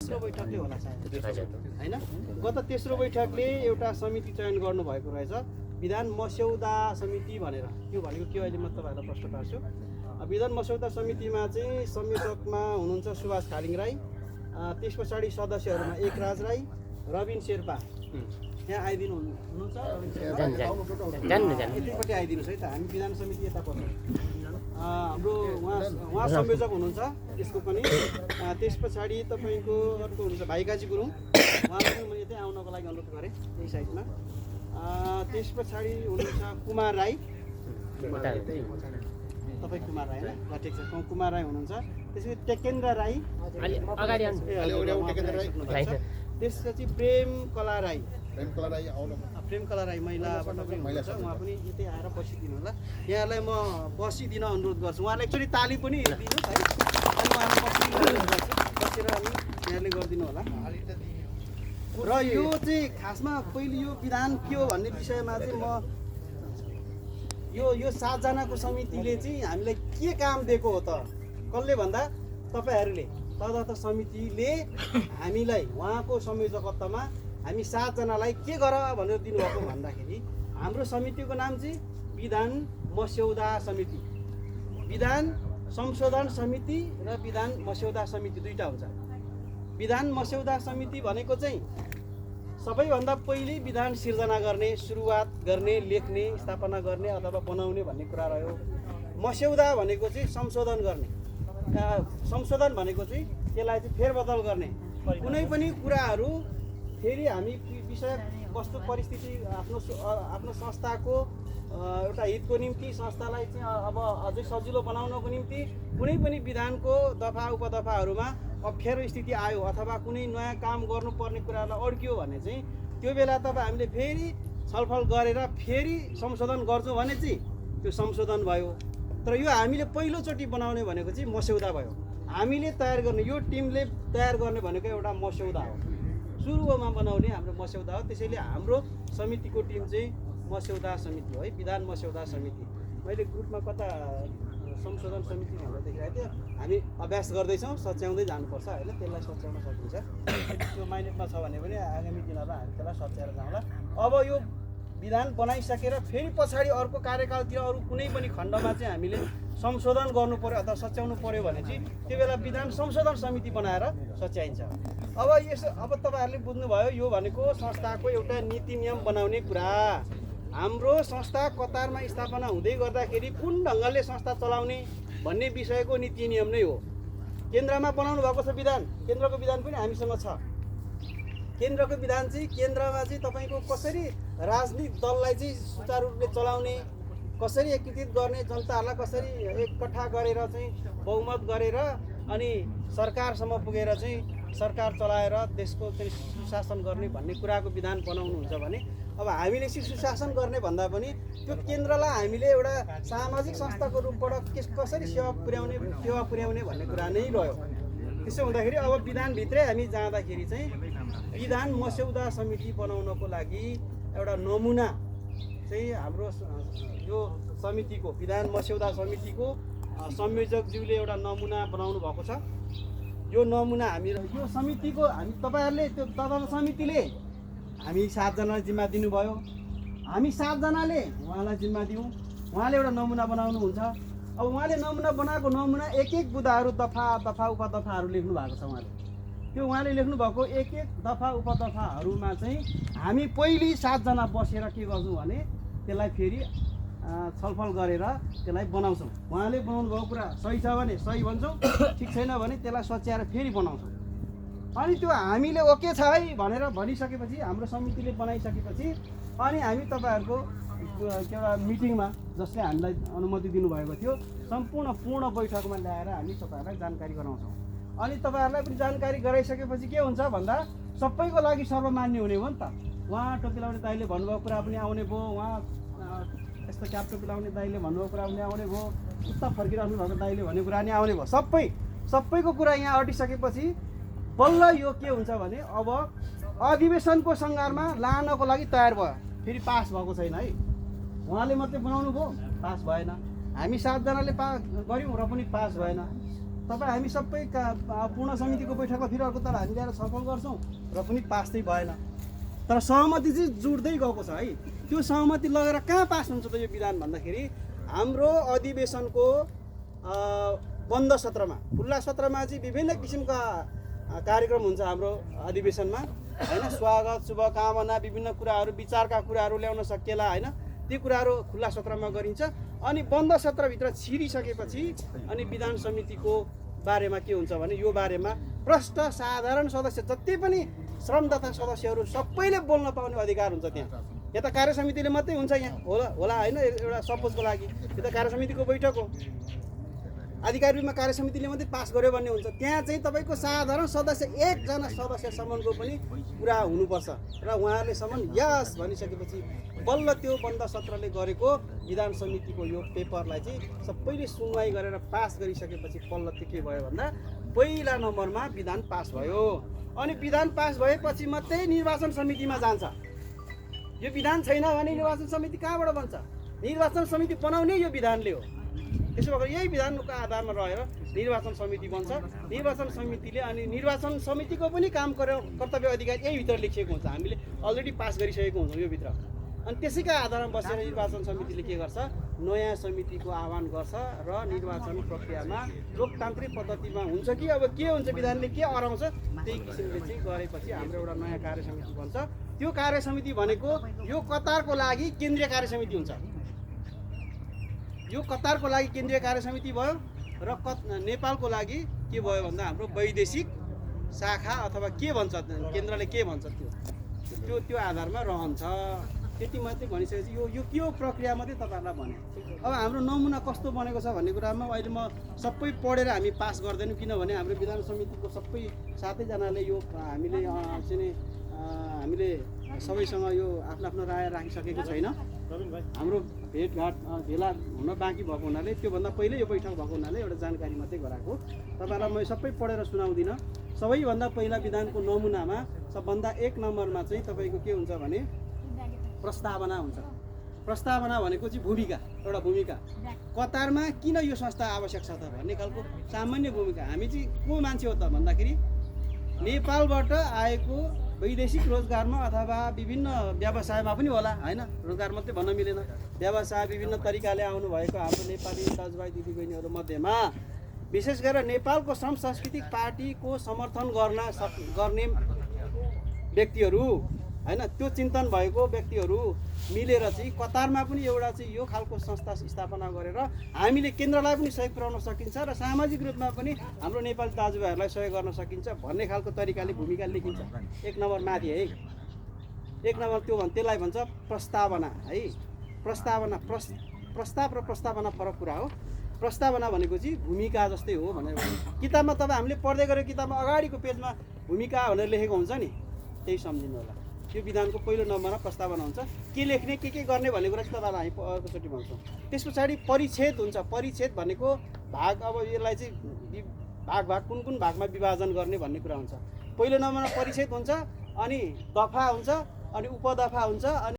तेस्रो बैठकले होला सायद हैन गत तेस्रो बैठकले एउटा समिति चयन गर्नुभएको रहेछ विधान मस्यौदा समिति भनेर त्यो भनेको के अहिले म तपाईहरुलाई प्रश्न पार्छु विधान मस्यौदा समितिमा चाहिँ संयोजकमा हुनुहुन्छ सुभाष खालिङ राई त्यस पछाडि सदस्यहरुमा एकराज राई रबिन शेर्पा यहाँ आइदिनु हुनुहुन्छ यतिपट्टि आइदिनुहोस् है त हामी विधान समिति यता पर्छौँ हाम्रो उहाँ संयोजक हुनुहुन्छ यसको पनि त्यस पछाडि तपाईँको अर्को हुनुहुन्छ भाइकाजी गुरुङ उहाँलाई पनि मैले त्यहाँ आउनको लागि अनुरोध गरेँ त्यही साइडमा त्यस पछाडि हुनुहुन्छ कुमार राई तपाईँ कुमार राई होइन ल ठिक छ कुमार राई हुनुहुन्छ त्यसपछि टेकेन्द्र राई त्यसपछि प्रेम कला राई महिलाबाट पनि हुनुहुन्छ उहाँ पनि यतै आएर बसिदिनु होला यहाँलाई म बसिदिन अनुरोध गर्छु उहाँलाई एक्चुअली ताली पनि दिनुहोस् है अनि उहाँलाई बसेर अनि यहाँले गरिदिनु होला र यो चाहिँ खासमा पहिले यो विधान के हो भन्ने विषयमा चाहिँ म यो 7 जनाको समितिले चाहिँ हामीलाई के काम दिएको हो त कसले भन्दा तपाईहरुले तदर्थ समितिले हामीलाई उहाँको संयोजकत्वमा हामी 7 जनालाई के गर भनेर दिनुभएको भन्दाखेरि हाम्रो समितिको नाम चाहिँ विधान मस्यौदा समिति विधान संशोधन समिति र विधान मस्यौदा समिति दुईटा हुन्छ विधान मस्यौदा समिति भनेको चाहिँ सबैभन्दा पहिले विधान सिर्जना गर्ने सुरुवात गर्ने लेख्ने स्थापना गर्ने अथवा बनाउने भन्ने कुरा रह्यो मस्यौदा भनेको चाहिँ संशोधन गर्ने संशोधन भनेको चाहिँ त्यसलाई चाहिँ फेरबदल गर्ने कुनै पनि कुराहरू फेरि हामी विषय वस्तु परिस्थिति आफ्नो संस्थाको एउटा हितको निम्ति संस्थालाई चाहिँ अब अझै सजिलो बनाउनको निम्ति कुनै पनि विधानको दफा उपदफाहरूमा अप्ठ्यारो स्थिति आयो अथवा कुनै नयाँ काम गर्नुपर्ने कुरालाई अड्कियो भने चाहिँ त्यो बेला तपाईँ हामीले फेरि छलफल गरेर फेरि संशोधन गर्छौँ भने चाहिँ त्यो संशोधन भयो तर यो हामीले पहिलोचोटि बनाउने भनेको चाहिँ मस्यौदा भयो हामीले तयार गर्ने यो टिमले तयार गर्ने भनेको एउटा मस्यौदा हो सुरुमा बनाउने हाम्रो मस्यौदा हो त्यसैले हाम्रो समितिको टिम चाहिँ मस्यौदा समिति हो है विधान मस्यौदा समिति मैले ग्रुपमा कता संशोधन समिति भनेर देखिरहेको थिएँ हामी अभ्यास गर्दैछौँ सच्याउँदै जानुपर्छ होइन त्यसलाई सच्याउन सकिन्छ त्यो माइन्डमा छ भने पनि आगामी दिनहरुमा हामी त्यसलाई सच्याएर जाउँला अब यो विधान बनाइसकेर फेरि पछाडि अर्को कार्यकालतिर अरू कुनै पनि खण्डमा चाहिँ हामीले संशोधन गर्नु पर्यो अथवा सच्याउनु पर्यो भने चाहिँ त्यो बेला विधान संशोधन समिति बनाएर सच्याइन्छ अब तपाईहरुले बुझ्नुभयो यो भनेको संस्थाको एउटा नीति नियम बनाउने कुरा हाम्रो संस्था कतारमा स्थापना हुँदै गर्दाखेरि कुन ढङ्गले संस्था चलाउने भन्ने विषयको नीति नियम नै हो केन्द्रमा बनाउनु भएको छ विधान केन्द्रको विधान पनि हामीसँग छ केन्द्रको विधान चाहिँ केन्द्रमा चाहिँ तपाईको कसरी राजनीतिक दललाई चाहिँ सुचारू रूपले चलाउने कसरी एकीकृत गर्ने जनताहरूलाई कसरी एकट्ठा गरेर चाहिँ बहुमत गरेर अनि सरकारसम्म पुगेर चाहिँ सरकार चलाएर देशको चाहिँ सुशासन गर्ने भन्ने कुराको विधान बनाउनुहुन्छ भने अब हामीले सुशासन गर्ने भन्दा पनि त्यो केन्द्रलाई हामीले एउटा सामाजिक संस्थाको रूपबाट कसरी सेवा पुर्याउने भन्ने कुरा नै रह्यो त्यसो हुँदाखेरि अब विधानभित्रै हामी जाँदाखेरि चाहिँ विधान मस्यौदा समिति बनाउनको लागि एउटा नमुना चाहिँ हाम्रो यो समितिको विधान मस्यौदा समितिको संयोजकज्यूले एउटा नमुना बनाउनु भएको छ यो नमुना हामी यो समितिको हामी तपाईहरुले त्यो तदर्थ समितिले हामी 7 जनालाई जिम्मा दिनुभयो हामी 7 जनाले उहाँलाई जिम्मा दियौँ उहाँले एउटा नमुना बनाउनु हुन्छ अब उहाँले नमुना बनाएको नमुना एक बुदाहरू दफा उपदफाहरू लेख्नु भएको छ उहाँले त्यो उहाँले लेख्नु भएको एक दफा उपदफाहरूमा चाहिँ हामी पहिले 7 जना बसेर के गर्छौँ भने त्यसलाई फेरि छलफल गरेर त्यसलाई बनाउँछौँ उहाँले बनाउनु भएको कुरा सही छ भने सही भन्छौँ ठिक छैन भने त्यसलाई सच्याएर फेरि बनाउँछौँ अनि त्यो हामीले ओके छ है भनेर भनिसकेपछि हाम्रो समितिले बनाइसकेपछि अनि हामी तपाईहरुको एउटा मिटिङमा जसले हामीलाई अनुमति दिनुभएको थियो सम्पूर्ण पूर्ण बैठकमा ल्याएर हामी तपाईहरुलाई जानकारी गराउँछौँ अनि तपाईहरुलाई पनि जानकारी गराइसकेपछि के हुन्छ भन्दा सबैको लागि सर्वमान्य हुने हो नि त उहाँ टोपी लाउने दाइले भन्नुभएको कुरा पनि आउने भयो उहाँ यस्तो क्याप टोपी लाउने दाइले भन्नुभएको कुरा पनि आउने भयो उता फर्किराख्नु भएको दाइले भन्ने कुरा नि आउने भयो सबैको कुरा यहाँ अटिसकेपछि बल्ल यो के हुन्छ भने अब अधिवेशनको सङ्घारमा लानको लागि तयार भयो फेरि पास भएको छैन है उहाँले मात्रै बनाउनु भयो पास भएन हामी 7 जनाले गऱ्यौँ र पनि पास भएन तपाईँ हामी सबै पूर्ण समितिको बैठकमा फेरि अर्को तर हामी ल्याएर छलफल गर्छौँ र पनि पास चाहिँ भएन। तर सहमति चाहिँ जुट्दै गएको छ है। त्यो सहमति लगेर कहाँ पास हुन्छ त यो विधान भन्दाखेरि हाम्रो अधिवेशनको बन्द सत्रमा, खुल्ला सत्रमा चाहिँ विभिन्न किसिमका कार्यक्रम हुन्छ हाम्रो अधिवेशनमा हैन। स्वागत, शुभकामना, विभिन्न कुराहरू, विचारका कुराहरू ल्याउन सकिएला हैन। ती कुराहरू खुल्ला सत्रमा गरिन्छ। अनि बन्द सत्रभित्र छिरिसकेपछि अनि विधान समितिको बारेमा के हुन्छ भने यो बारेमा प्रष्ट साधारण सदस्य जति पनि श्रम तथा सदस्यहरू सबैले बोल्न पाउने अधिकार हुन्छ त्यहाँ। यता कार्य समितिले मात्रै हुन्छ यहाँ होला हैन। एउटा सपोजको लागि यो त कार्य समितिको बैठक हो, आधिकारिक रूपमा कार्य समितिले मात्रै पास गर्यो भन्ने हुन्छ। त्यहाँ चाहिँ तपाईँको साधारण सदस्य एकजना सदस्यसम्मको पनि कुरा हुनुपर्छ र उहाँहरूले सम्म यस भनिसकेपछि बल्ल त्यो बन्द सत्रले गरेको विधान समितिको यो पेपरलाई चाहिँ सबैले सुनवाई गरेर पास गरिसकेपछि बल्ल त्यो के भयो भन्दा पहिला नम्बरमा विधान पास भयो। अनि विधान पास भएपछि मात्रै निर्वाचन समितिमा जान्छ। यो विधान छैन भने निर्वाचन समिति कहाँबाट बन्छ? निर्वाचन समिति बनाउने यो विधानले हो। त्यसो भएर यही विधानको आधारमा रहेर निर्वाचन समिति बन्छ। निर्वाचन समितिले अनि निर्वाचन समितिको पनि काम कर्तव्य अधिकार यहीभित्र लेखिएको हुन्छ। हामीले अलरेडी पास गरिसकेको हुन्छौँ यो भित्र। अनि त्यसैका आधारमा बसेर निर्वाचन समितिले के गर्छ? नयाँ समितिको आह्वान गर्छ र निर्वाचन प्रक्रियामा लोकतान्त्रिक पद्धतिमा हुन्छ कि अब के हुन्छ, विधानले के अराउँछ त्यही किसिमले चाहिँ गरेपछि हाम्रो एउटा नयाँ कार्य समिति बन्छ। त्यो कार्य समिति भनेको यो कतारको लागि केन्द्रीय कार्य समिति हुन्छ। यो कतारको लागि केन्द्रीय कार्य समिति भयो र नेपालको लागि के भयो भन्दा हाम्रो वैदेशिक शाखा अथवा के भन्छ केन्द्रले के भन्छ त्यो आधारमा रहन्छ। त्यति मात्रै भनिसकेपछि यो के हो प्रक्रिया मात्रै तपाईँहरूलाई भने। अब हाम्रो नमुना कस्तो बनेको छ भन्ने कुरामा अहिले म सबै पढेर हामी पास गर्दैनौँ, किनभने हाम्रो विधान समितिको सबै 7जनाले यो हामीले चाहिँ हामीले सबैसँग यो आफ्नो राय राखिसकेको छैन। हाम्रो भेटघाट भेला हुन बाँकी भएको हुनाले त्योभन्दा पहिले यो बैठक भएको हुनाले एउटा जानकारी मात्रै गराएको। तपाईँलाई म सबै पढेर सुनाउँदिनँ। सबैभन्दा पहिला विधानको नमुनामा सबभन्दा 1 नम्बरमा चाहिँ तपाईँको के हुन्छ भने प्रस्तावना हुन्छ। प्रस्तावना भनेको चाहिँ भूमिका, एउटा भूमिका। कतारमा किन यो संस्था आवश्यक छ त भन्ने खालको सामान्य भूमिका। हामी चाहिँ को मान्छे हो त भन्दाखेरि नेपालबाट आएको वैदेशिक रोजगारमा अथवा विभिन्न व्यवसायमा पनि होला हैन, रोजगार मात्रै भन्न मिलेन, व्यवसाय विभिन्न तरिकाले आउनुभएको हाम्रो नेपाली दाजुभाइ दिदीबहिनीहरू मध्येमा विशेष गरेर नेपालको श्रम सांस्कृतिक पार्टीको समर्थन गर्ने व्यक्तिहरू हैन, त्यो चिन्तन भएको व्यक्तिहरू मिलेर चाहिँ कतारमा पनि एउटा चाहिँ यो खालको संस्था स्थापना गरेर हामीले केन्द्रलाई पनि सहयोग पुर्याउन सकिन्छ र सामाजिक रूपमा पनि हाम्रो नेपाली दाजुभाइहरूलाई सहयोग गर्न सकिन्छ भन्ने खालको तरिकाले भूमिका लेखिन्छ। 1 नम्बर माथि है, 1 नम्बर त्यसलाई भन्छ प्रस्तावना है। प्रस्तावना प्रस्ताव र प्रस्तावना फरक कुरा हो। प्रस्तावना भनेको चाहिँ भूमिका जस्तै हो भनेर किताबमा तपाईँ हामीले पढ्दै गएको किताबमा अगाडिको पेजमा भूमिका भनेर लेखेको हुन्छ नि, त्यही सम्झिनु होला। यो विधानको पहिलो नम्बरमा प्रस्तावना हुन्छ। के लेख्ने के गर्ने भन्ने कुरा चाहिँ तपाईँलाई हामी अर्कोचोटि भन्छौँ। त्यस पछाडि परिच्छेद हुन्छ। परिच्छेद भनेको भाग, अब यसलाई चाहिँ भाग कुन भागमा विभाजन गर्ने भन्ने कुरा हुन्छ। पहिलो नम्बरमा परिच्छेद हुन्छ, अनि दफा हुन्छ, अनि उपदफा हुन्छ, अनि